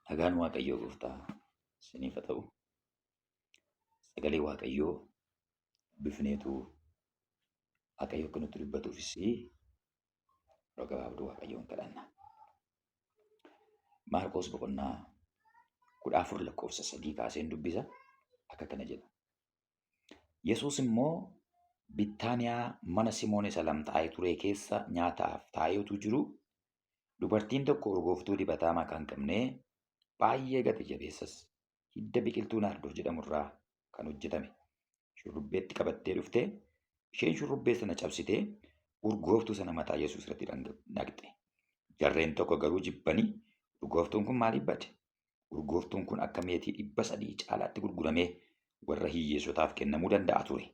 Nagaan Waaqayyoo gooftaa isiniif haa ta'u. Sagalee Waaqayyoo dubbifneetu Waaqayyo akka nutti dubbatuufis yeroo gabaabduu Waaqayyoon kadhanna. Maarqos boqonnaa 14 lakkoofsa 3 kaaseen dubbisa. Akka kana jedha. Yesuus immoo Bittaaniyaa mana Simoon isa lamxaa'ee turee keessa nyaataaf taa'ee utuu jiruu, dubartiin tokko urgooftuu dibataa makaa hin qabne, baay'ee gati jabeessas hidda biqiltuu naardoo jedhamu irraa kan hojjetame shurrubbeetti qabattee dhuftee, isheen shurrubbee sana cabsitee urgooftuu sana mataa Yesuus irratti naqxe. Jarreen tokko garuu jibbanii, Urgooftuun kun maaliif bade? Urgooftuun kun akka meetii 300 caalaatti gurguramee warra hiyyeessotaaf kennamuu danda'a ture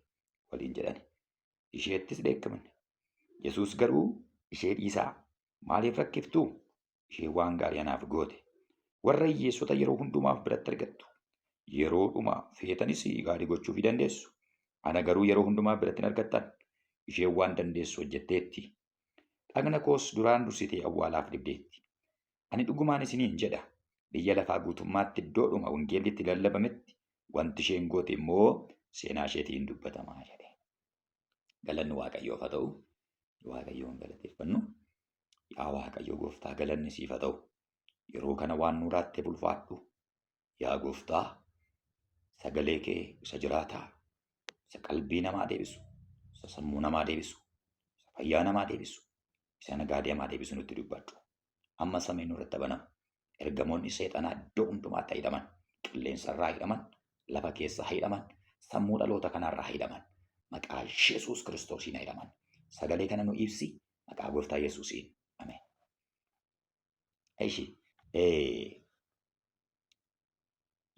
waliin jedhani. Isheettis dheekkaman. Yesuus garuu ishee dhiisaa, maaliif rakkiftuu? Isheen waan gaarii anaaf goote. Warra hiyyeessota yeroo hundumaaf biratti argattu. Yeroodhuma feetanis gaarii gochuufii dandeessu. Ana garuu yeroo hundumaa biratti hin argattan. Isheen waan dandeessu hojjetteetti. Dhagna koos duraan dursitee awwaalaaf dibdeetti. Ani dhugumaan isiniin jedha, biyya lafaa guutummaatti iddoodhuma wangeelli itti lallabametti wanti isheen goote immoo seenaa isheetiin dubbatama jedhe. Galanni Waaqayyoof haa ta'u. Waaqayyoon galateeffannu. Yaa Waaqayyo gooftaa galanni siif haa ta'u. Yeroo kana waan nuu laatteef ulfaadhu. Yaa gooftaa sagalee kee isa jiraataa, isa qalbii namaa deebisu, isa sammuu namaa deebisu, isa fayyaa namaa deebisu, isa nagaa deemaa deebisu nutti dubbadhu. Amma samiin nurratti banamu. Ergamoonni seexanaa iddoo hundumaatti hidhaman. Qilleensarraa hidhaman, lafa keessa hidhaman, sammuu dhaloota kanaarraa hidhaman. Maqaa Yesuus Kiristoosiin hidhaman. Sagalee kana nu ibsi maqaa gooftaa Yesuusiin. Ameen. Ishi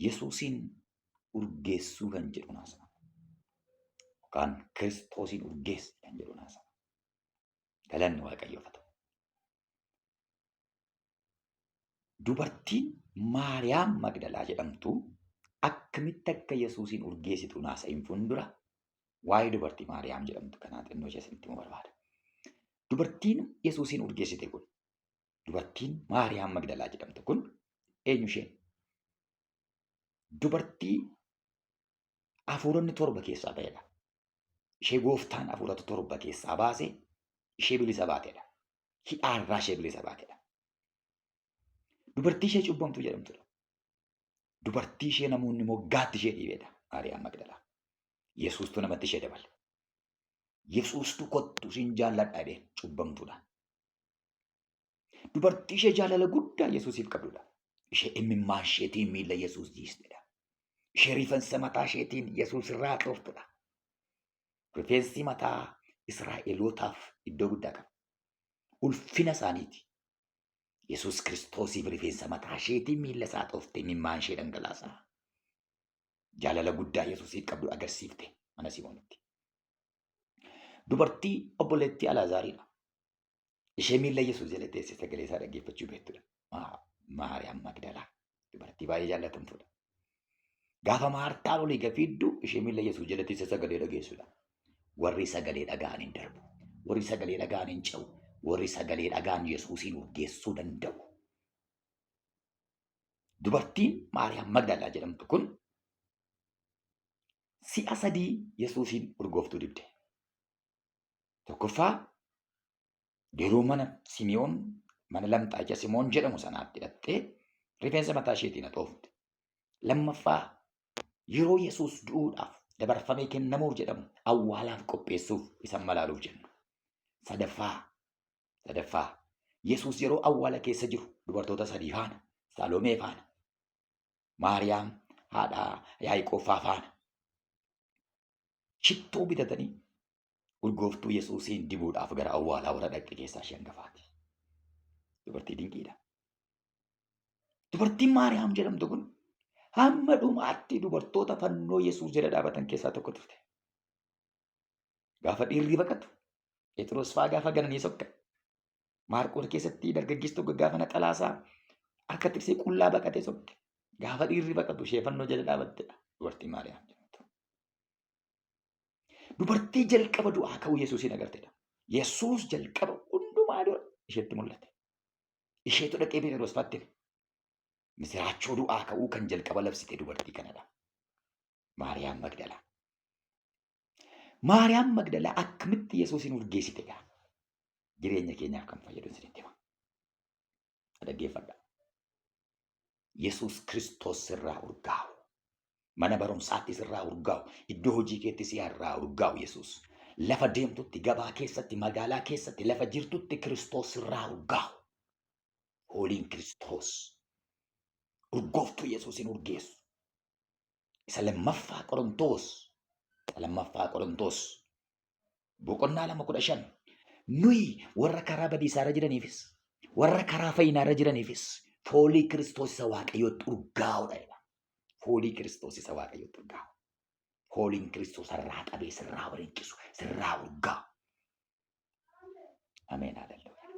Yesuusiin urgeessuu kan jedhu naasa. Yookaan Kiristoosiin urgeessi kan jedhu naasa. Galanni Waaqayyoof haa ta'u. Dubartiin Maariyaam Magdalaa jedhamtu akkamitti akka Yesuusiin urgeessitu naasa'iin fuuldura waa'ee dubartii Maariyaam jedhamtu kanaa xinnoo ishee isinitti himuu barbaada. Dubartiin Yesuusiin urgeessite kun, dubartiin Maariyaam Magdalaa jedhamtu kun eenyu isheen? Dubartii hafuuronni torba keessaa ba'edha. Ishee gooftaan hafuurota torba keessaa baase ishee bilisa baatedha. Hidhaarraa ishee bilisa baatedha. Dubartii ishee cubbamtuu jedhamtudha. Dubartii ishee namoonni moggaatti ishee dhiibedha. Maariyaam Magdalaa. Yesuustu namatti ishee dabale. Yesuustu kottu siin jaalladha jedheen cubbamtuudha. Dubartii ishee jaalala guddaa Yesuusiif qabdudha. Ishee imimmaan isheetiin miilla Yesuus jiistedha. Ishee rifeensa mataa isheetiin Yesuus irraa xooftudha. Rifeensi mataa Israa'elootaaf iddoo guddaa qaba. Ulfina isaaniiti. Yesuus Kiristoosiif rifeensa mataa isheetiin miilla isaa xooftee imimmaan ishee dhangalaasaa. Jaalala guddaa Yesuusiif qabdu agarsiifte mana Simoonitti. Dubartii obboleettii Alaazaariidha. Ishee miilla Yesuus jala teessee sagalee isaa dhaggeeffachuu beektudha. Maariyaam Magdalaa dubartii baay'ee jaallatamtuudha. Gaafa Maartaan olii gafiiddu ishee miilla Yesuus jala teessee sagalee dhageessudha. Warri sagalee dhaga'an hin darbu. Warri sagalee dhaga'an hin ce'u. Warri sagalee dhaga'an Yesuusiin urgeessuu danda'u. Dubartiin Maariyaam Magdalaa jedhamtu kun si'a sadii Yesuusiin urgooftuu dibde. Tokkoffaa yeroo mana Simi'oon mana lamxaacha Simoon jedhamu sanaatti hidhattee rifeensa mataa isheetiin haxoofte. Lammaffaa yeroo Yesuus du'uudhaaf dabarfamee kennamuuf jedhamu awwaalaaf qopheessuuf isa malaaluuf jennu. Sadaffaa sadaffaa Yesuus yeroo awwaala keessa jiru dubartoota sadii faana Saloomee faana Maariyaam haadha Yaaqoob faana shittoo bitatanii urgooftuu Yesuusiin dibuudhaaf gara awwaalaa warra dhaqxe keessaa ishee hangafaati. Dubartii dinqiidha. Dubartiin Maariyaam jedhamtu kun hamma dhumaatti dubartoota fannoo Yesuus jala dhaabatan keessaa tokko turte. Gaafa dhiirri baqatu, Phexros fa'aa gaafa gananii sokkan, Maarqoos keessatti dargaggeessi tokko gaafa naxalaasaa harka tiksee qullaa baqatee sokke. Gaafa dhiirri baqatu ishee fannoo jala dhaabattedha dubartii Maariyaam jedhamtu. Dubartii jalqaba du'aa ka'uu Yesuusiin agartedha. Yesuus jalqaba hundumaa dura isheetti mul'ate. Isheetu dhaqee Phexros faatti hime. Misiraachoo du'aa ka'uu kan jalqaba labsite dubartii kanadha. Maariyaam Magdalaa. Maariyaam Magdalaa akkamitti Yesuusin urgeessite gaa? Jireenya keenyaaf kan fayyadu isinitti hima. Dhaggeeffadha. Yesuus Kiristoos sirraa urgaa'u. Mana barumsaatti sirraa urgaa'u. Iddoo hojii keetti si irraa urgaa'u Yesuus. Lafa deemtutti, gabaa keessatti, magaalaa keessatti, lafa jirtutti Kiristoos sirraa urgaa'u. Hooliin Kiristoos. Urgooftuu Yesuusin urgeessu. Isa lammaffaa Qorontoos. Isa lammaffaa Qorontoos. Boqonnaa 2:15. Nuyi warra karaa badiisaarra jiraniifis, warra karaa fayyinaarra jiraniifis foolii Kiristoos isa Waaqayyootti urgaa'uudha jedha. Foolii Kiristoos isa Waaqayyootti urgaa'u. Fooliin Kiristoos irraa qabee sirraa warinqisu, sirraa urgaa'u. Ameen haalelluuyaa.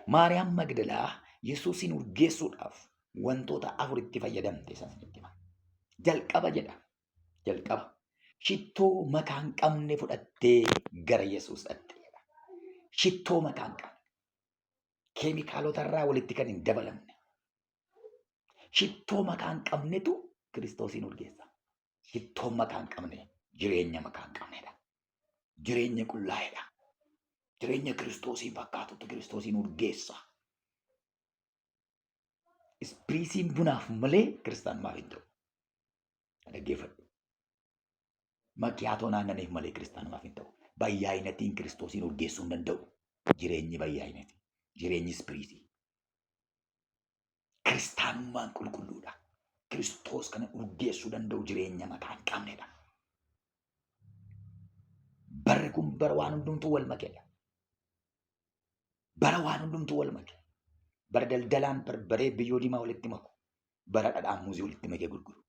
Maariyaam Magdalaa Yesuusiin urgeessuudhaaf wantoota afuritti fayyadamte isaan isinitti hima. Jalqaba jedha. Jalqaba. Shittoo makaa hin qabne fudhattee gara Yesuus dhaqxe jedha. Shittoo makaa hin qabne. Keemikaalota irraa walitti kan hin dabalamne. Shittoo makaa hin qabnetu Kiristoosiin urgeessa. Shittoon makaa hin qabne jireenya makaa hin qabnedha. Jireenya qullaa'edha. Jireenya Kiristoosiin fakkaatutti Kiristoosiin urgeessa. Ispiriisiin bunaaf malee kiristaanummaaf hin ta'u. Dhaggeeffadhu. Makiyaatoon aannaniif malee kiristaanummaaf hin ta'u. Bayyaayinatiin Kiristoosiin urgeessuu hin danda'u. Jireenyi bayyaayinati. Jireenyi ispiriisii. Kiristaanummaan qulqulluudha. Kiristoos kana urgeessuu danda'u jireenya mataa hin qabnedha. Barri kun bara waan hundumtuu wal makedha. Bara waan hundumtuu wal make. Bara daldalaan barbaree biyyoo diimaa walitti maku. Bara dhadhaan muuzii walitti makee gurguru.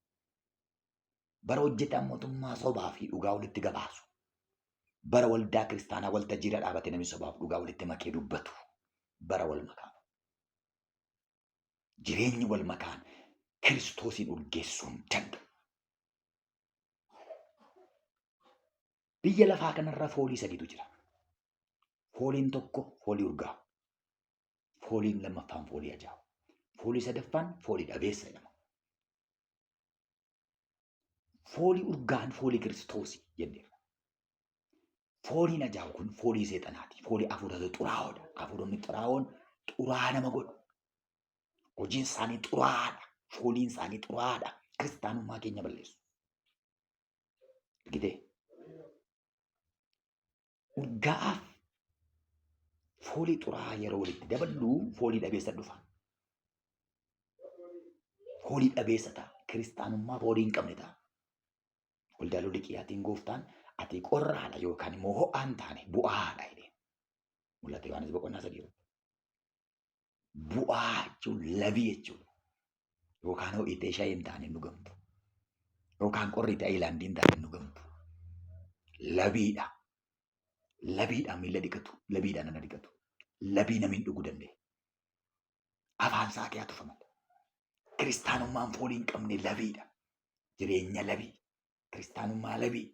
Bara hojjetaan mootummaa sobaa fi dhugaa walitti gabaasu. Bara waldaa kiristaanaa waltajjiirra dhaabatee namni sobaaf dhugaa walitti makee dubbatu. Bara wal makaa. Jireenyi wal makaan Kiristoosiin urgeessuu hin danda'u. Biyya lafaa kanarra foolii sadiitu jira. Fooliin tokko foolii urgaa'u. Fooliin lammaffaan foolii ajaa'u. Foolii sadaffaan foolii dhabeessa jedhama. Foolii urgaan foolii Kiristoosii jenneerra. Fooliin ajaa'u kun foolii seexanaati. Foolii hafuurota xuraa'oodha. Hafuuronni xuraa'oon xuraa nama godhu. Hojiin isaanii xuraa'aadha. Fooliin isaanii xuraa'aadha. Kiristaanummaa keenya balleessu. Argitee? Urgaa'aaf foolii xuraa'aa yeroo walitti daballu foolii dhabeessa dhufa. Foolii dhabeessa ta'a. Kiristaanummaa foolii hin qabne ta'a. Waldaa Lodiqiyaatiin gooftaan ati qorraadha yookaan immoo ho'aa hin taane bu'aadha jedhee. Mul'ata Yohaannis boqonnaa 3 irratti. Bu'aa jechuun labii jechuudha. Yookaan ho'itee shayii hin taane hin dhugamtu. Yookaan qorritee ayilaandii hin taane hin dhugamtu. Labiidha. Labiidhaan miila dhiqatu. Labiidhaan ana dhiqatu. Labii namni hin dhuguu danda'e. Afaan isaa kee tufa malee. Kiristaanummaan foolii hin qabne labiidha. Jireenya labii. Kiristaanummaa labii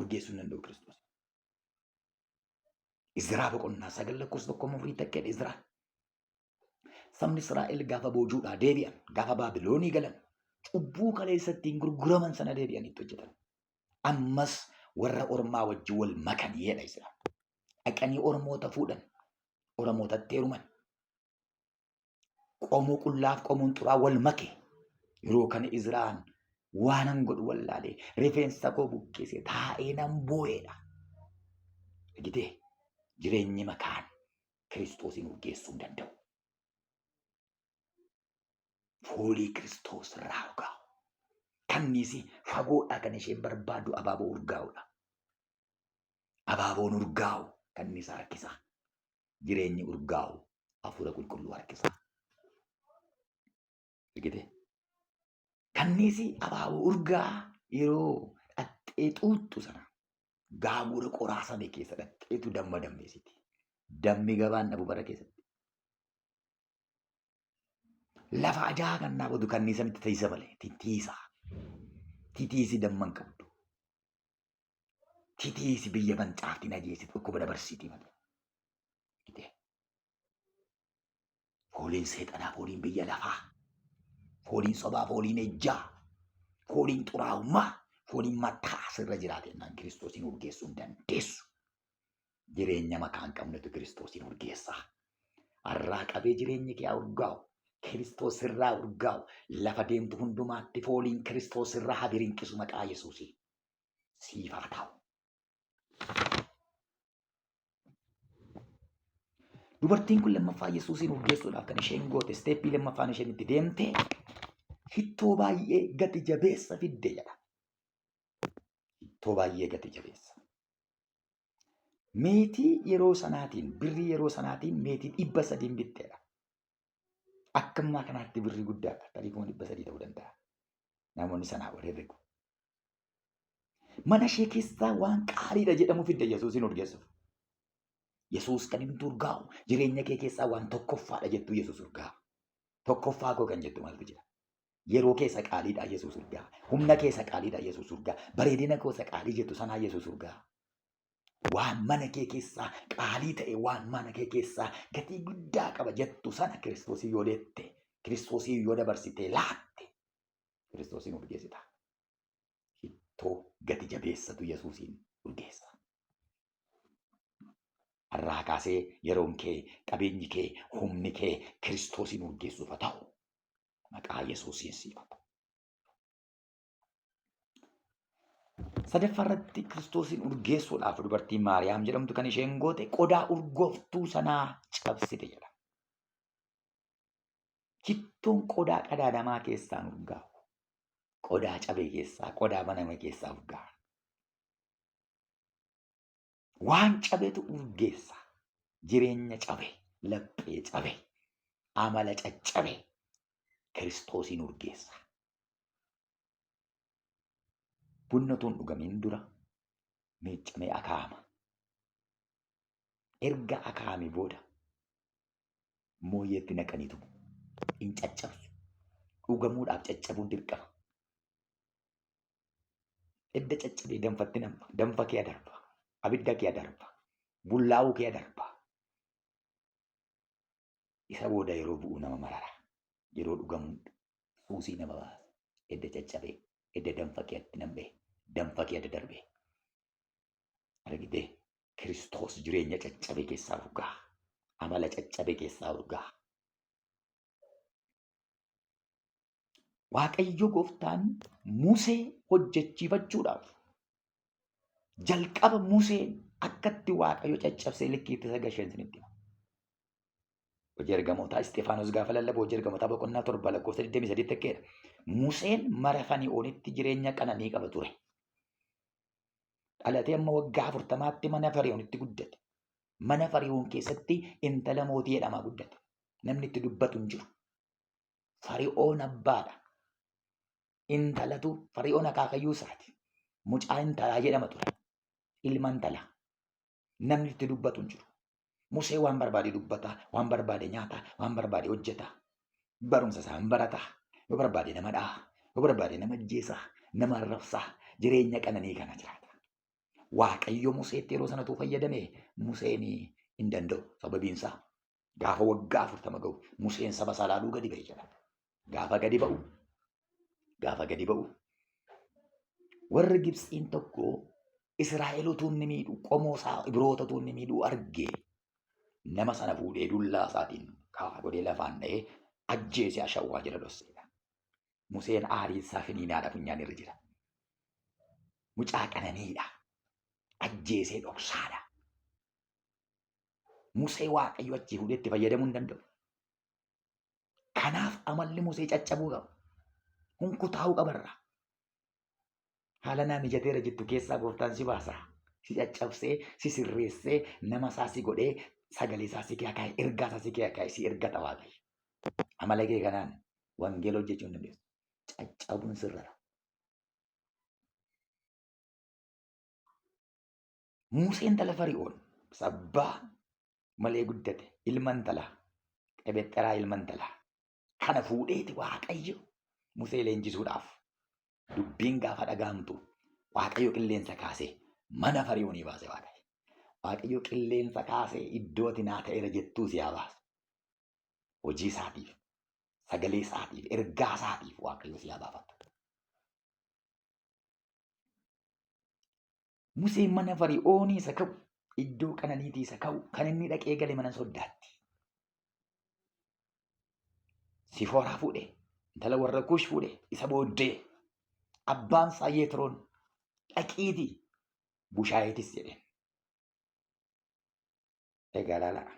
urgeessuu hin danda'u Kiristoos. Izraa boqonnaa 9 lakkoofsa 1 afurii takkeedha Izraa. Sabni Israa'el gaafa boojuudhaa deebi'an, gaafa Baabiloonii galan, cubbuu kaleessa ittiin gurguraman sana deebi'anii itti hojjetan. Ammas warra ormaa wajjin wal makan jedha Izraa. Dhaqanii ormoota fuudhan, oromootatti heeruman. Qomoo qullaaf qomoon xuraa wal make. Yeroo kana Izraan waanan godhu wallaalee rifeensa koo buqqise taa'ee nan boo'eedha. Argitee jireenyi makaan Kiristoosiin urgeessuu hin danda'u. Foolii Kiristoos irraa urgaa'u. Kanniisi fagoodhaa kan isheen barbaaddu abaaboo urgaa'udha. Abaaboon urgaa'u kanniisa harkisa. Jireenyi urgaa'u hafuura qulqulluu harkisa. Argite? Kanniisi abaaboo urgaa yeroo dhaxxee xuuxxu sana gaagura qoraasame keessa dhaxxeetu damma dammeessiti. Dammi gabaan dhabu bara keessatti. Lafa ajaa kan dhaabatu kanniisa miti tiisa malee titiisa. Titiisi damma hin qabdu. Titiisi biyya mancaafti najeessi dhukkuba dabarsiiti malee. Argite? Fooliin seexanaa, fooliin biyya lafaa, fooliin sobaa, fooliin ejjaa, fooliin xuraa'ummaa, fooliin mataa sirra jiraate jennaan Kiristoosiin urgeessuu hin dandeessu. Jireenya makaa hin qabnetu Kiristoosiin urgeessa. Har'aa qabee jireenyi kee haa urgaa'u. Kiristoos sirraa urgaa'u. Lafa deemtu hundumaatti fooliin Kiristoos sirraa haa birinqisu maqaa Yesuusiin. Siif haa ta'u. Dubartiin kun lammaffaa Yesuusiin urgeessuudhaaf kan isheen goote isteeppii lammaffaan isheen itti deemte shittoo baay'ee gati jabeessa fidde jedha. Shittoo baay'ee gati jabeessa. Meetii yeroo sanaatiin birrii yeroo sanaatiin meetii 300n bitteedha. Akka ammaa kanaatti birrii guddaadha. Tarii 300,000 ta'uu danda'a. Namoonni sanaa ol herregu. Mana ishee keessaa waan qaaliidha jedhamu fidde Yesuusiin urgeessuuf. Yesuus kan inni urgaa'u jireenya kee keessaa waan tokkoffaadha jettu Yesuus urgaa'a. Tokkoffaa koo kan jettu maaltu jira? Yeroo keessa qaaliidha Yesuus urgaa'a. Humna keessa qaaliidha Yesuus urgaa'a. Bareedina keessa qaalii jettu sanaa Yesuus urgaa'a. Waan mana kee keessaa qaalii ta'e waan mana kee keessaa gatii guddaa qaba jettu sana Kiristoosii yoo deette Kiristoosii yoo dabarsitee laatte Kiristoosiin urgeessita. Shittoo gati jabeessatu Yesuusiin urgeessa. Har'aa kaasee yeroon kee, qabeenyi kee, humni kee Kiristoosiin urgeessuuf haa ta'u. Maqaa Yesuusiin siif haa ta'u. Sadaffaa irratti Kiristoosiin urgeessuudhaaf dubartiin Maariyaam jedhamtu kan isheen goote qodaa urgooftuu sanaa cabsite jedha. Shittoon qodaa qadaadamaa keessaan urgaa'u. Qodaa cabe keessaa, qodaa baname keessaa urgaa'a. Waan cabetu urgeessa. Jireenya cabe, laphee cabe, amala caccabe Kiristoosiin urgeessa. Bunni utuu hin dhugamiin dura miiccamee akaa'ama. Erga akaa'amee booda mooyyeetti naqanii tumu. Hin caccabsu. Dhugamuudhaaf caccabuun dirqama. Edda caccabee danfatti namma. Danfa kee darba. Abidda kee darba. Bullaa'uu kee darba. Isa booda yeroo bu'u nama marara. Yeroo dhugamu suusii nama baasa. Edda caccabee, edda danfa keetti nam'ee, danfa kee adda darbee. Argitee Kiristoos jireenya caccabe keessaa urgaa. Amala caccabe keessaa urgaa. Waaqayyo gooftaan Musee hojjechiifachuudhaaf jalqaba Museen akkatti Waaqayyo caccabsee likkiitti isa gasheen isinitti hima. Hojii ergamootaa Isxifaanos gaafa lallabu hojii ergamootaa boqonnaa 7 lakkoofsa 23 takkeedha. Museen mara Fani'oonitti jireenya qananii qaba ture. Dhalatee amma waggaa 40tti mana Fari'oonitti guddate. Mana Fari'oon keessatti intala mootii jedhamaa guddate. Namni itti dubbatu hin jiru. Fari'oon abbaadha. Intalatu Fari'oon akaakayyuu isaati. Mucaa intalaa jedhama ture. Ilma intalaa. Namni itti dubbatu hin jiru. Musee waan barbaade dubbata, waan barbaade nyaata, waan barbaade hojjeta. Barumsa isaa hin barata. Yoo barbaade nama dha'a, yoo barbaade nama ajjeesa, nama arrabsa, jireenya qananii kana jiraata. Waaqayyo Museetti yeroo sanatu fayyadame Museen hin danda'u. Sababiin isaa gaafa waggaa 40 ga'u Museen saba isaa ilaaluu gadi ba'e jedha. Gaafa gadi ba'u gaafa gadi ba'u warri Gibxiin tokko Israa'el utuu inni miidhu qomoo isaa Ibroota utuu inni miidhu arge nama sana fuudhee dullaa isaatiin kaa godhee lafaan dha'ee ajjeese ashawwaa jala dhosseedha. Museen aariin isaa finiinaadha funyaan irra jira. Mucaa qananiidha. Ajjeesee dhoksaadha. Musee Waaqayyo achii fuudhee itti fayyadamuu hin danda'u. Kanaaf amalli Musee caccabuu qaba. Hunkutaa'uu qabarra. Haala naa mijateera jettu keessaa gooftaan si baasa. Si caccabsee, si sirreessee, nama isaa si godhee, sagalee isaa si kee kaa'e, ergaa isaa si kee kaa'e, si ergata Waaqayyo. Amala kee kanaan wangeela hojjechuu hin dandeessu. Caccabuun sirrara. Museen intala Fari'oon sabbaa malee guddate ilma intalaa qebexxeraa ilma intalaa kana fuudheeti Waaqayyo Musee leenjisuudhaaf dubbiin gaafa dhagaamtu Waaqayyo qilleensa kaasee mana Fari'oonii baase Waaqayyo. Waaqayyo qilleensa kaasee iddoo ati naa ta'eera jettuu si haa baasu. Hojii isaatiif, sagalee isaatiif, ergaa isaatiif Waaqayyo si haa baafatu. Museen mana Fari'oonii isa ka'u, iddoo qananiitii isa ka'u, kan inni dhaqee gale mana soddaatti. Sifooraa fuudhe, intala warra Kuush fuudhe, isa booddee abbaan isaa Yeetroon dhaqiitii bushaayeetis jedheen. Egaa ilaalaa.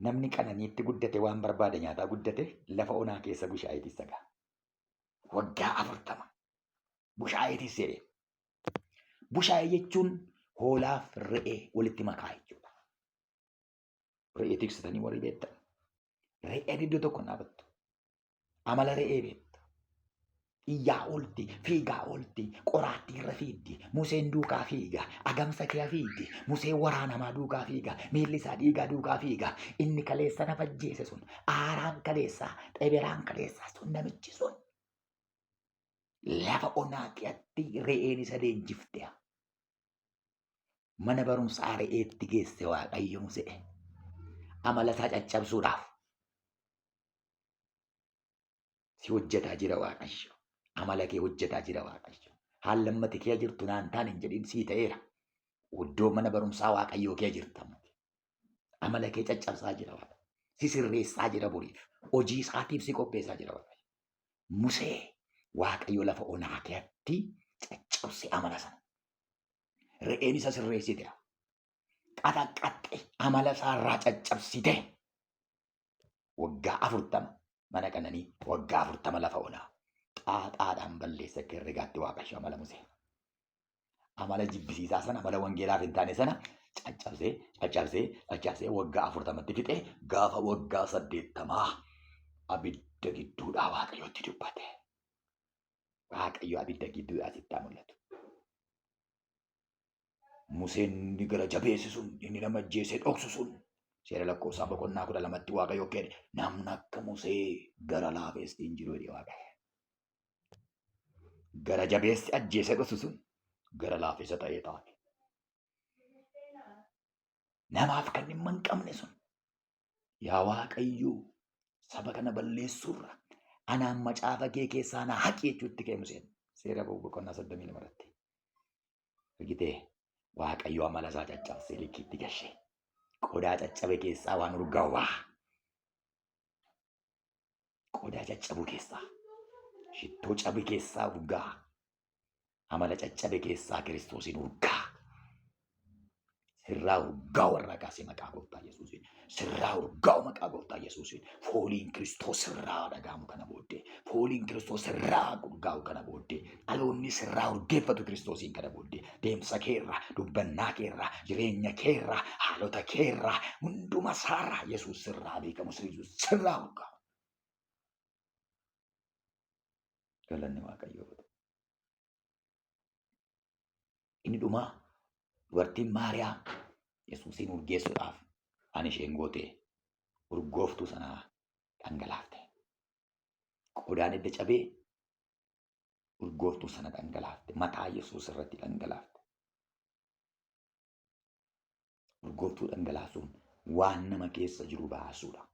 Namni qananiitti guddate waan barbaade nyaataa guddate lafa onaa keessa bushaayeetis dhagaa. Waggaa 40 bushaayeetis jedheen. Bushaayee jechuun hoolaaf re'ee walitti makaa jechuudha. Re'ee tiksitanii warri beektan. Re'een iddoo tokko hin dhaabattu. Amala re'ee beektu. Iyyaa oolti, fiigaa oolti, qoraattii irra fiigdi, Museen duukaa fiiga, agamsa kee fiigdi, Museen waraanamaa duukaa fiiga, miilli isaa dhiigaa duukaa fiiga. Inni kaleessa na fajjeese sun, aaraan kaleessaa, xeberaan kaleessaa sun namichi sun lafa onaa keetti re'een isa leenjifte. Mana barumsaa re'eetti geesse Waaqayyo Musee. Amala isaa caccabsuudhaaf. Si hojjetaa jira Waaqayyo. Amala kee hojjetaa jira Waaqayyo. Haala ammati kee jirtu naan taane hin jedhin sii ta'eera. Iddoo mana barumsaa Waaqayyoo kee jirta ammati. Amala kee caccabsaa jira Waaqayyo. Si sirreessaa jira boriif. Hojii isaatiif si qopheessaa jira Waaqayyo. Musee Waaqayyo lafa onaa keetti caccabse amala sana. Re'een isa sirreessite. Qaxaqqaxxe amala isaarraa caccabsite. Waggaa 40 mana qananii waggaa 40 lafa onaa. Xaaxaadhaan balleessa akka herregaatti Waaqayyo amala Musee. Amala jibbisiisaa sana amala wangeelaaf hin taane sana caccabsee caccabsee caccabsee waggaa 40tti fixee gaafa waggaa 80 abidda gidduudhaa Waaqayyotti dubbate. Waaqayyo abidda gidduudhaa sitti haa mul'atu. Museen inni gara jabeessi sun inni nama ajjeesee dhoksu sun seera lakkoofsaa boqonnaa 12tti Waaqayyo kenne namni akka Musee gara laafessi hin jiru jedhe Waaqayyo. Gara jabeessi ajjeesee dhoksu sun gara laafessa ta'ee taate. Namaaf kan dhimma hin qabne sun yaa Waaqayyo saba kana balleessuurra anaan macaafa kee keessaa na haqi jechuutti ka'e Museen seera boqonnaa 32 irratti. Argitee Waaqayyo amala isaa caccabsee likkiitti gashe. Qodaa caccabe keessaa waan urgaa'u ba'a. Qodaa caccabu keessaa shittoo cabe keessaa urgaa. Amala caccabe keessaa Kiristoosiin urgaa. Sirraa urgaa'u irraa kaasee maqaa gooftaa Yesuusiin. Sirraa urgaa'u maqaa gooftaa Yesuusiin. Fooliin Kiristoos sirraa dhaga'amu kana booddee. Fooliin Kiristoos sirraa urgaa'u kana booddee. Dhaloonni sirraa urgeeffatu Kiristoosiin kana booddee. Deemsa keerraa, dubbannaa keerraa, jireenya keerraa, haalota keerraa, hunduma isaarraa Yesuus sirraa beekamu sirraa urgaa'u. Galanni Waaqayyoo haa ta'u. Inni dhumaa dubartiin Maariyaam Yesuusiin urgeessuudhaaf waan isheen goote urgooftuu sanaa dhangalaafte. Qodaan edda cabee urgooftuu sana dhangalaafte. Mataa Yesuus irratti dhangalaafte. Urgooftuu dhangalaasuun waan nama keessa jiru baasuudha.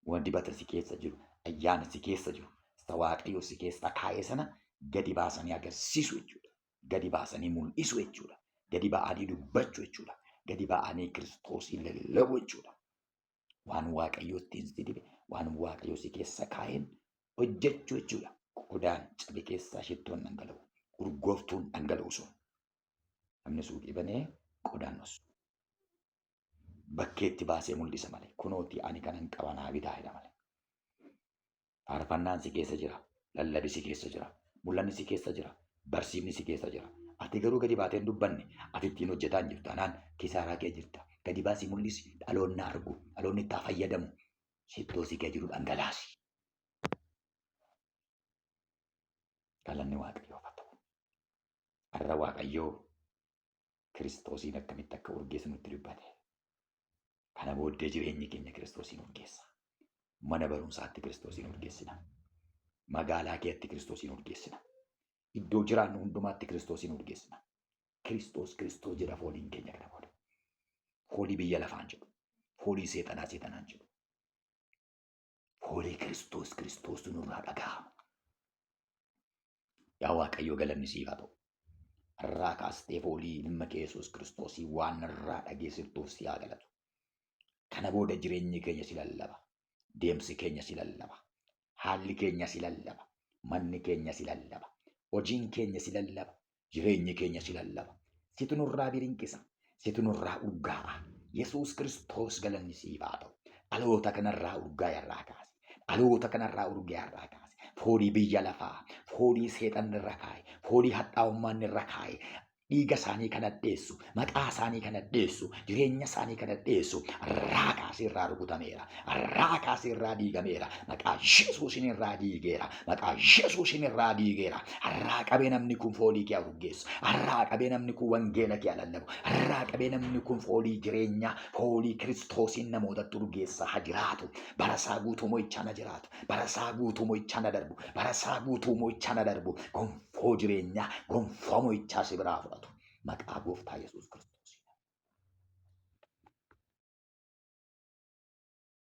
Waan dibata si keessa jiru, ayyaana si keessa jiru, isa Waaqayyo si keessa kaa'e sana gadi baasanii agarsiisu jechuudha. Gadi baasanii mul'isu jechuudha. Gadi ba'anii dubbachuu jechuudha. Gadi ba'anii Kiristoosiin lallabuu jechuudha. Waan Waaqayyo ittiin si dibe, waan Waaqayyo si keessa kaa'een hojjechuu jechuudha. Qodaan cabe keessaa shittoon dhangala'u, urgooftuun dhangala'u sun. Namni suuqii banee qodaan dhossu. Bakkeetti baasee mul'isa malee. Kunooti ani kanan qaba naa bitaa jedha malee. Faarfannaan si keessa jira. Lallabi si keessa jira. Mul'anni si keessa jira. Barsiifni si keessa jira. Ati garuu gadi baatee hin dubbanne. Ati ittiin hojjetaa hin jirtu. Anaan kisaaraa kee jirta. Gadi baasii mul'isi. Dhaloonni argu. Dhaloonni itti haa fayyadamu. Shittoo si kee jiru dhangalaasi. Galanni Waaqayyoof haa ta'u. Har'a Waaqayyoo Kiristoosiin akkamitti akka urgeessu nutti dubbate. Kana booddee jireenyi keenya Kiristoosiin urgeessa. Mana barumsaatti Kiristoosiin urgeessina. Magaalaa keetti Kiristoosiin urgeessina. Iddoo jiraannu hundumaatti Kiristoosiin urgeessina. Kiristoos Kiristoos jedha fooliin keenya kana booda. Foolii biyya lafaan jedhu. Foolii seexanaa seexanaan jedhu. Foolii Kiristoos Kiristoostu nurraa dhaga'ama. Yaa Waaqayyo galanni siif haa ta'u. Irraa kaastee foolii ilma kee Yesuus Kiristoosii waan irraa dhageessiftuuf si haa galatu. Kana booda jireenyi keenya si lallaba. Deemsi keenya si lallaba. Haalli keenya si lallaba. Manni keenya si lallaba. Hojiin keenya si lallaba. Jireenyi keenya si lallaba. Situ nurraa birinqisa. Situ nurraa urgaa'a. Yesuus Kiristoos galanni siif haa ta'u. Dhaloota kanarraa urgaa'e irraa kaase. Dhaloota kanarraa urgaa'e irraa kaase. Foolii biyya lafaa, foolii seexanni irra kaa'e, foolii hadhaa'ummaan irra kaa'e, dhiiga isaanii kan addeessu, maqaa isaanii kan addeessu, jireenya isaanii kan addeessu, irraa kaasee irraa rukutameera, irraa kaasee irraa diigameera, maqaa Yesuusin irraa diigeera, maqaa Yesuusin irraa diigeera. Irraa qabee namni kun foolii kee urgeessu, irraa qabee namni kun wangeela kee lallabu, irraa qabee namni kun foolii jireenyaa, foolii Kiristoosiin namootatti urgeessaa haa jiraatu. Bara isaa guutuu mo'ichaan haa jiraatu, bara isaa guutuu mo'ichaan haa darbu, bara isaa guutuu mo'ichaan haa darbu. Gonfoo jireenyaa, gonfoo mo'ichaa si biraa fudhatu. Maqaa gooftaa Yesuus Kiristoos.